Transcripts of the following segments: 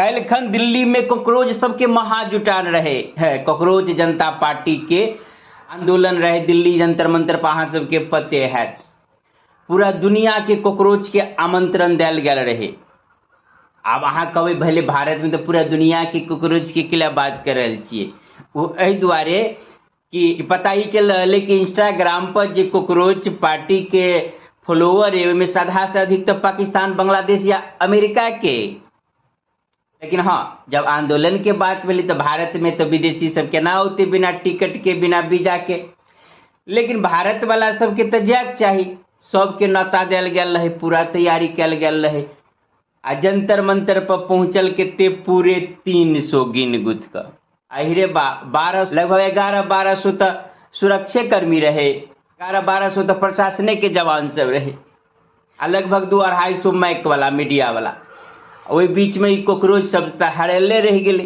काल्हिखन दिल्ली में कॉकरोच सबके महाजुटान रहे है, कॉकरोच जनता पार्टी के आंदोलन रहे दिल्ली जंतर मंतर पर, अहाँ सबके पते हैत। पूरा दुनिया के कॉकरोच के आमंत्रण देल गेल रहे। आब अहाँ कहबै भले भारत में तो पूरा दुनिया के कॉकरोच के किला बात कर रहल छियै, ओ एहि दुआरे कि पता ही चल रहल है कि इंस्टाग्राम पर जे कॉकरोच पार्टी के फॉलोअर है ओहिमे आधा से अधिक तो पाकिस्तान, बांग्लादेश या अमेरिका के। लेकिन हाँ, जब आंदोलन के बात भेलै तो भारत में तो विदेशी सब केना औते बिना टिकट के बिना वीजा के, लेकिन भारत वाला सबके तो जायके चाही। सबके नता देल गेल रहे, पूरा तैयारी कयल गेल रहे। आ जंतर मंतर पर पहुंचल कते पूरे 300 गिन गुथ कऽ। अहिरे बा, बारह लगभग 1100-1200 तऽ सुरक्षे कर्मी रहे, 1100-1200 तऽ प्रशासने के जवान सब रहे, आ लगभग 200-250 माइक वाला मीडिया वाला। ओहि बीच में ई कॉकरोच सब तऽ हरेले रहि गेलै।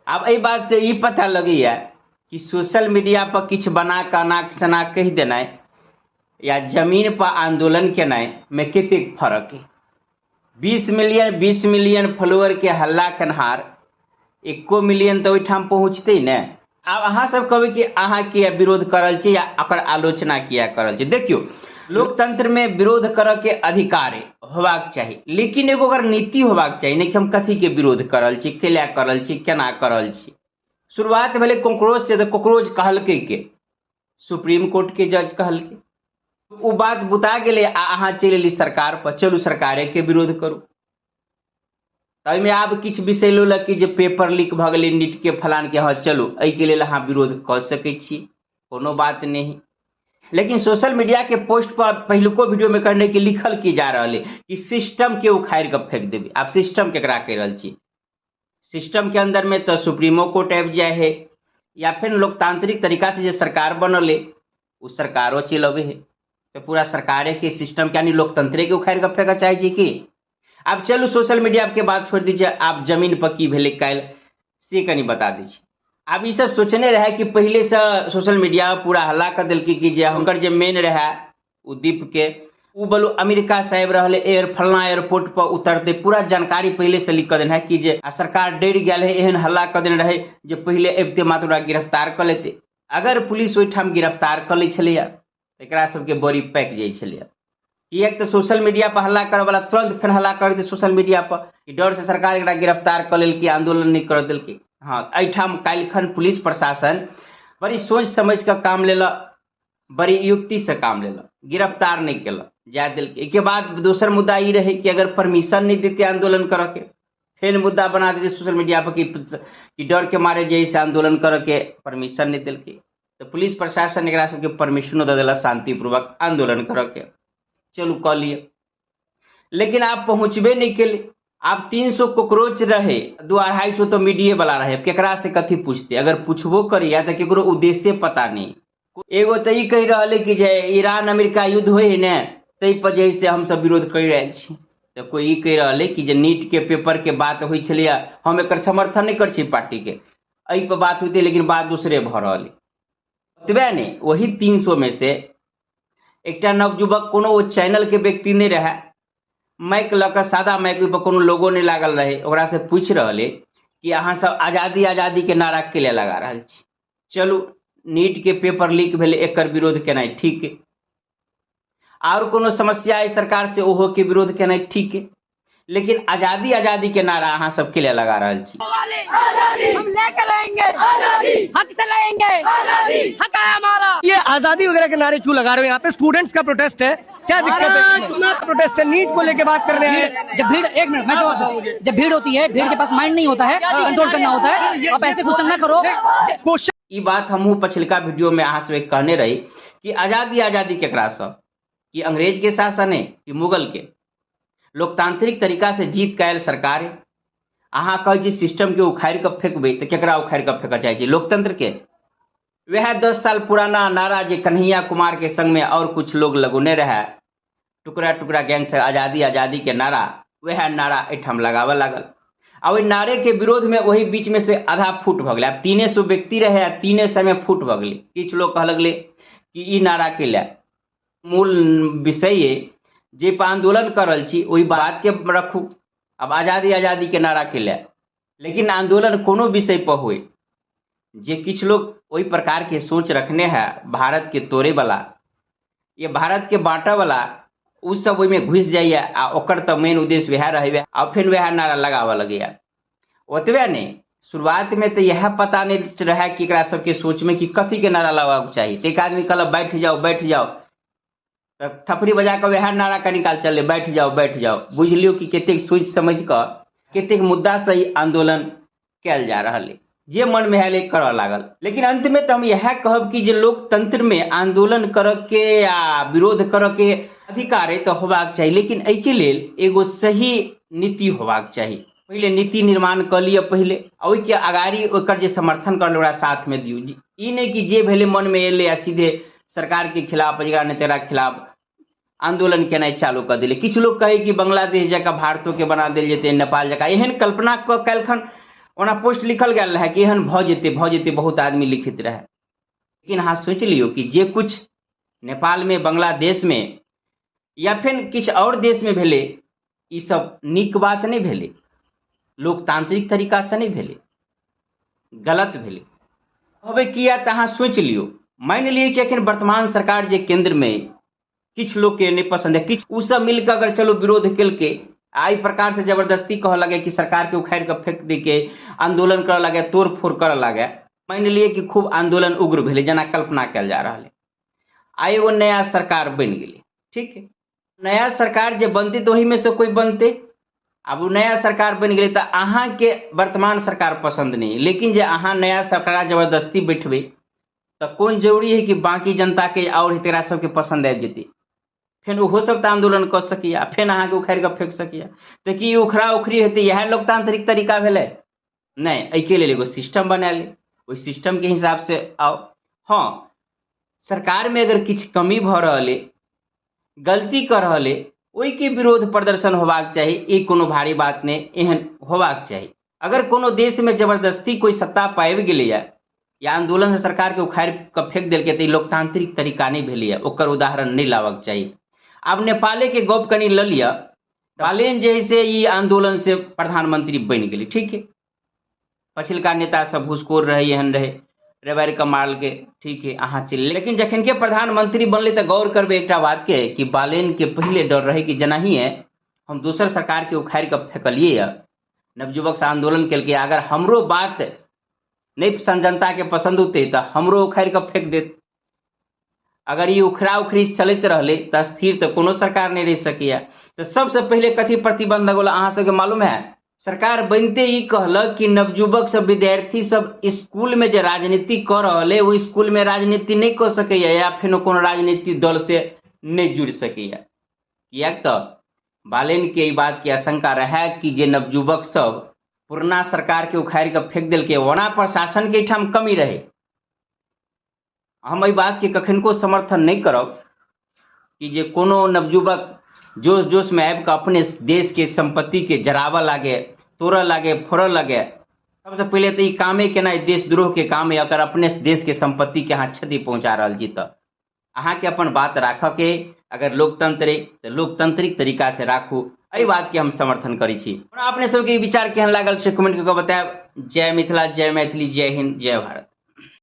आब एहि बात से ई पता लगैया कि सोशल मीडिया पर किछु बना कऽ अनाक शनाक कहि देनाइ या जमीन पर आंदोलन केनाइ में कतेक फर्क है। 20 मिलियन 20 मिलियन फॉलोअर के हल्ला केनहार 1 मिलियन तऽ ओहिठाम पहुँचतै ने। आब अहाँ सब कहबै कि अहाँ किया विरोध कर रहल छी या एकर आलोचना किया कर रहल छी। देखियौ, लोकतंत्र में विरोध करऽ के अधिकार होबाक चाही, लेकिन एगो ओकर नीति होबाक चाही, नहि कि हम कथी के विरोध कर रहल छी, केला कर रहल छी, केना कर रहल छी। शुरुआत भेलै कॉकरोच से, तऽ कॉकरोच कहलकै के सुप्रीम कोर्ट के जज कहलकै, ओ बात बुता गेलै आ अहाँ चलि एली सरकार पर, चलू सरकारे के विरोध करू। ताहिमे आब किछु विषय लेलक कि जे पेपर लीक भऽ गेलै नीट के फलान के, हँ चलू एहिके लेल अहाँ विरोध कऽ सकै छी, कोनो बात नहि। लेकिन सोशल मीडिया के पोस्ट पर पहिलुको वीडियो में कहने कि लिखल की जा रहल है कि सिस्टम के उखाड़ि कऽ फेंक देबै। आब सिस्टम केकरा कहि रहल छी? सिस्टम के अंदर में तो सुप्रीमो कोर्ट आबि जाए है, या फिर लोकतांत्रिक तरीका से जे सरकार बनल है ओ सरकारो चलबे है, तो पूरा सरकारे के सिस्टम के यानी लोकतंत्रे के उखाड़ि कऽ फेंकऽ चाहै छी की? आब चलू सोशल मीडिया के बात छोड़ि दीजिए, आब जमीन पर की भेलै काल्हि से कनि बता दै छी। आब ई सब सोचने रहै कि पहिले से सोशल मीडिया पूरा हल्ला कऽ देलकै कि जे हुनकर जे मेन रहै ओ दीप के, ओ बोलू अमेरिका से आबि रहल एयर फलना एयरपोर्ट पर उतरते, पूरा जानकारी पहिले से लिख कऽ देने है कि जे आ सरकार डरि गेल है, एहन हल्ला कऽ देने रहै जे पहिले अबिते मात्र ओकरा गिरफ्तार कऽ लेतै। अगर पुलिस ओहिठाम गिरफ्तार कऽ लै छलैया एकरा सबके बड़ी पाकि जाइ छलैया, किएक तऽ सोशल मीडिया पर हल्ला करऽ वाला तुरंत फेर हल्ला कर देतै सोशल मीडिया पर कि डर से सरकार एकरा गिरफ्तार कऽ लेलकै, आंदोलन नहि करऽ देलकै। हँ, एहिठाम काल्हिखन पुलिस प्रशासन बड़ी सोचि समझि कऽ काम लेलक, बड़ी युक्ति से काम लेलक, गिरफ्तार नहि केलक, जाय देलकै। एहिके बाद दोसर मुद्दा ई रहै कि अगर परमिशन नहि देतै आंदोलन करऽ के, फेर मुद्दा बना देतै सोशल मीडिया पर कि डर के मारे जे से आंदोलन करऽ के परमिशन नहि देलकै। तऽ पुलिस प्रशासन एकरा सबके परमिशनो दऽ देलक शांतिपूर्वक आंदोलन करऽ के, चलू कऽ लिअ। लेकिन आब पहुँचबे नहि केलै। आब 300 कॉकरोच रहे, 200-250 तऽ मीडिये वाला रहे, केकरा से कथी पूछते? अगर पूछबो करैया तऽ केकरो उद्देश्य पता नहि। एगो तऽ ई कहि रहल है कि जे ईरान अमेरिका युद्ध होइ है ने, ताहि पर जे से हमसब विरोध करि रहल छी। तऽ कोइ ई कहि रहल है कि जे नीट के पेपर के बात होइ छलैया, हम एकर समर्थन नहि करै छी पार्टी के, एहि पर बात होइते, लेकिन बात दोसरे भऽ रहल है। ओतबे नहि, वही 300 में से एकटा नवयुवक, कोनो ओ चैनल के व्यक्ति नहि रहै, माइक लऽ कऽ, सादा माइक, ओहि पर कोनो लोगो नहि लागल रहै, ओकरा से पूछि रहल है कि अहाँ सब आजादी आजादी के नारा के लिए लगा रहल छी? चलू नीट के पेपर लीक भेलै, एकर विरोध केनाइ ठीक है, आओर कोनो समस्या अइ सरकार से ओहो के विरोध केनाइ ठीक है, लेकिन आजादी आजादी के नारा अहाँ सब के लिए लगा रहल छी। हम लेकर रहेंगे, हक से लड़ेंगे, हक है हमारा। ये आजादी वगैरह के नारे क्यों लगा रहे हो? यहाँ पे स्टूडेंट्स का प्रोटेस्ट है, क्या दिक्कत है? प्रोटेस्ट है, नीट को लेके बात करने आए। जब भीड़, एक मिनट मैं जवाब दूं। जब भीड़ होती है, भीड़ के पास माइंड नहीं होता है, कंट्रोल करना होता है। आप ऐसे गुस्सा ना करो। क्वेश्चन ई बात हमहूँ पछिलका वीडियो में अहाँ सबके कहने रही कि आजादी आजादी केकरा सँ, कि अंग्रेज के शासन है कि मुगल के? लोकतांत्रिक तरीका से जीत के आयल सरकार है। अहाँ कहै छी सिस्टम के उखाड़ि कऽ फेंकबै, तऽ केकरा उखाड़ि कऽ फेंकऽ चाहै छी? लोकतंत्र के? वएह 10 साल पुराना नारा जे कन्हैया कुमार के संग में और कुछ लोग लगौने रहे, टुकड़ा टुकड़ा गैंग से आजादी आजादी के नारा, वएह नारा एहिठाम लगाबऽ लागल। आ ओहि नारे के विरोध में ओहि बीच में से आधा फूट भऽ गेलै। आब 300 व्यक्ति रहे आ 300 में फूट भऽ गेलै। किछु लोग कहऽ लगलै कि ई नारा के लए मूल विषय अइ जे पर आंदोलन कर रहल छी, ओहि बात के रखू। आब आजादी आजादी के नारा के लए। लेकिन आंदोलन कोनो विषय पर होय, जे किछु लोग ओहि प्रकार के सोच रखने है भारत के तोड़े वाला, ये भारत के बांटे वाला, उ सब ओहिमे घुसि जाइए आ ओकर तऽ मेन उद्देश्य वएह रहैए आ फेर वएह नारा लगाबऽ लगैए। ओतबे नहि, शुरुआतमे तऽ इएह पता नहि रहए कि एकरा सबके सोचमे कि कथीके नारा लगाबऽके चाही। तऽ एक आदमी कहलक बैठ जाओ बैठ जाओ, तऽ थपड़ी बजा कऽ वएह नारा कनी काल चललै, बैठ जाओ बैठ जाओ। बुझि लियौ कि कतेक सोचि समझि कऽ कतेक मुद्दासँ ई आन्दोलन कयल जा रहल अइ, जे मनमे आयल करऽ लागल। लेकिन अन्तमे तऽ हम इएह कहब कि जे लोकतंत्रमे आन्दोलन करऽके आ विरोध करऽके अधिकार अइ तऽ होबाक चाही, लेकिन एहिके लेल एगो सही नीति होबाक चाही। पहिले नीति निर्माण कऽ लिअ पहिले, आ ओहिके अगाड़ी ओकर जे समर्थन करल ओकरा साथमे दियौ। ई नहि कि जे भेलै मनमे एलै आ सीधे सरकारके खिलाफ जकरा नहि तकरा खिलाफ आन्दोलन केनाइ चालू कऽ देलै। किछु लोक कहै कि बांग्लादेश जकाँ भारतोके बना देल जेतै, नेपाल जकाँ, एहन कल्पना कऽ काल्हिखन ओना पोस्ट लिखल गेल रहै कि एहन भऽ जेतै भऽ जेतै, बहुत आदमी लिखैत रहै। लेकिन अहाँ सोचि लियौ कि जे किछु नेपालमे, बांग्लादेशमे या फेर किछु आओर देशमे भेलै, ई सब नीक बात नहि भेलै, लोकतांत्रिक तरीकासँ नहि भेलै, गलत भेलै। कहबै किया तऽ अहाँ सोचि लियौ, मानि लिअ कि एखन वर्तमान सरकार जे केन्द्रमे किछु लोकके नहि पसन्द है, किछु ओ सब मिलके अगर चलू विरोध केलकै आ एहि प्रकारसँ जबरदस्ती कहऽ लगै कि सरकारके उखाड़ि कऽ फेक दैके, आन्दोलन करऽ लगै, तोड़ फोड़ करऽ लगै, मानि लिअ कि खूब आन्दोलन उग्र भेलै जेना कल्पना कयल जा रहल है, आ एगो नया सरकार बनि गेलै। ठीक है, नया सरकार जे बनतै तऽ ओहिमे से कोइ बनतै। आब ओ नया सरकार बनि गेलै तऽ अहाँके वर्तमान सरकार पसन्द नहि, लेकिन जे अहाँ नया सरकार जबरदस्ती बैठबै तऽ कोन जरूरी है कि बाँकी जनताके आओर तकरा सबके पसन्द आबि जेतै? फेर ओहो सब तऽ आन्दोलन कऽ सकैए, फेर अहाँके उखाड़ि कऽ फेक सकैए। तऽ की उखड़ा उखड़ी हेतै? इएह लोकतांत्रिक तरीका भेलै? नहि, एहिके लेल एगो सिस्टम बनायल, ओहि सिस्टमके हिसाबसँ आउ। हँ, सरकारमे अगर किछु कमी भऽ रहल अइ, गलती कऽ रहल अइ, ओहिके विरोध प्रदर्शन होबाक चाही, ई कोनो भारी बात नहि, एहन होबाक चाही। अगर कोनो देशमे जबरदस्ती कोइ सत्ता पाबि गेलैए या आन्दोलनसँ सरकारके उखाड़ि कऽ फेक देलकै तऽ ई लोकतांत्रिक तरीका नहि भेलैए, ओकर उदाहरण नहि लाबक चाही। आब नेपालेके गप कनि लऽ लिअ। बालेन जे है से ई आन्दोलन से प्रधानमंत्री बनि गेलै। ठीक है, पछिलका नेता सब घूसखोर रहै, एहन रहै, रेबारि कऽ मारलकै, ठीक है अहाँ चलि। लेकिन जखन के प्रधानमंत्री बनलै तऽ गौर करबै एकटा बात के कि बालेन के पहिले डर रहै कि जेनाहिए हम दोसर सरकार के उखाड़ि कऽ फेकलियै यऽ, नवयुवक से आन्दोलन केलकै, अगर हमरो बात नहि जनता के पसंद होतै तऽ हमरो उखाड़ि कऽ फेक देत। अगर ई उखड़ा उखड़ी चलैत रहलै तऽ स्थिर तऽ कोनो सरकार नहि रहि सकैए। तऽ सबसँ पहिले कथी प्रतिबंध लगौल अहाँ सबके मालूम है? सरकार बनिते ई कहलक कि नवयुवक सब, विद्यार्थी सब स्कूलमे जे राजनीति कऽ रहल है ओ स्कूलमे राजनीति नहि कऽ सकैए या फेनो कोनो राजनीतिक दल से नहि जुड़ि सकैए। किएक तऽ बालेनके ई बातके आशंका रहै कि जे नवयुवक सब पुरना सरकारके उखाड़ि कऽ फेक देलकै, ओना प्रशासनके एहिठाम कमी रहै। हम एहि बातके कखनको समर्थन नहि करब कि जे कोनो नवयुवक जोश जोशमे आबि कऽ अपने देशके सम्पत्तिके जराबऽ लागे, तोड़ऽ लागे, फोड़ऽ लागे। सबसँ पहिले तऽ ई कामे केनाइ देशद्रोहके काम अइ। अगर अपने देशके सम्पत्तिके अहाँ क्षति पहुँचा रहल छी तऽ अहाँके अपन बात राखऽके, अगर लोकतंत्र अइ तऽ लोकतांत्रिक तरीकासँ राखू, एहि बातके हम समर्थन करै छी। अपने सबके ई विचार केहन लागल से कमेंट कऽ कऽ बतायब। जय मिथिला, जय मैथिली, जय हिंद, जय भारत।